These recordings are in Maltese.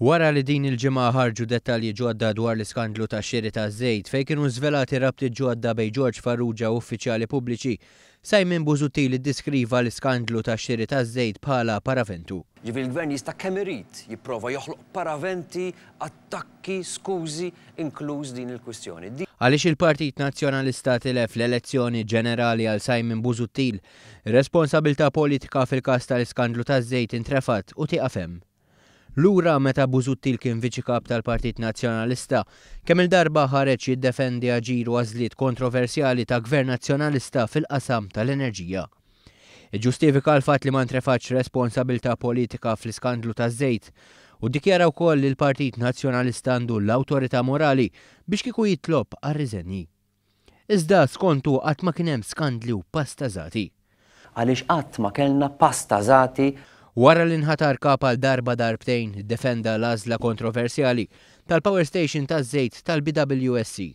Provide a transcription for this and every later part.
Wara li din il-ġimgħa ħarġu dettalji ġodda dwar l-iskandlu tax-xiri taż-żejt fejn kienu żvelati rabtiet ġodda bejn George Farrugia u uffiċjali pubbliċi, Simon Busuttil iddeskriva l-iskandlu tax-xiri taż-żejt bħala paraventu. Ġifieri l-Gvern jista' kemm irid jipprova joħloq paraventi, attakki, skużi, inkluż din il-kwistjoni. Għaliex il-Partit Nazzjonalista tilef l-elezzjoni ġenerali għal Simon Busuttil, ir-responsabilità politika fil-każ tal-iskandlu taż-żejt intrefgħet u tieqaf hemm. Lura meta Busuttil kien Viċi Kap tal-Partit Nazzjonalista, kemm-il darba ħareġ jiddefendi aġir u għażliet kontroversjali ta' Gvern Nazzjonalista fil-qasam tal-enerġija. Iġġustifika l-fatt li ma ntrefatx responsabilità politika fl-iskandlu taż-żejt u ddikjara wkoll li l-Partit Nazzjonalista għandu l-awtorità morali biex kieku jitlob għar-riżenji. Iżda skont hu qatt ma kien hemm skandli u pastażati. Għaliex qatt ma kellna pastażati. Wara li nħatar kap għal darba darbtejn, iddefenda l-għażla kontroversjali tal-power station taż-żejt tal-BWSC.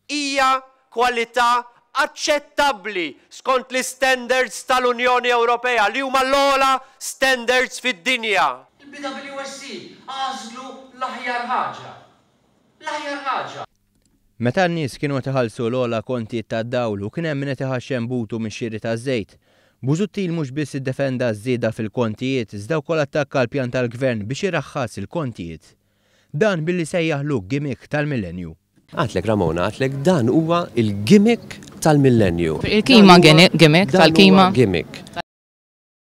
Hija kwalità aċċettabbli skont l-istandards tal-Unjoni Ewropea li huma l-ogħla standards fid-dinja. Il-BWSC għażlu l-aħjar ħaġa. L-aħjar ħaġa. Meta n-nies kienu qed iħallsu l-ogħla kontijiet tad-dawl u kien hemm min qed iħaxxen butu mix-xiri taż-żejt, Busuttil mhux biss iddefenda ż-żieda fil-kontijiet iżda wkoll attakka l-pjan tal-Gvern biex iraħħas il-kontijiet. Dan billi sejjaħlu gimmick tal-millenju. Għadtlek Ramona, għadtlek dan huwa il-gimmick tal-millenju. Il-kima gimmick tal-kima. Gimmick.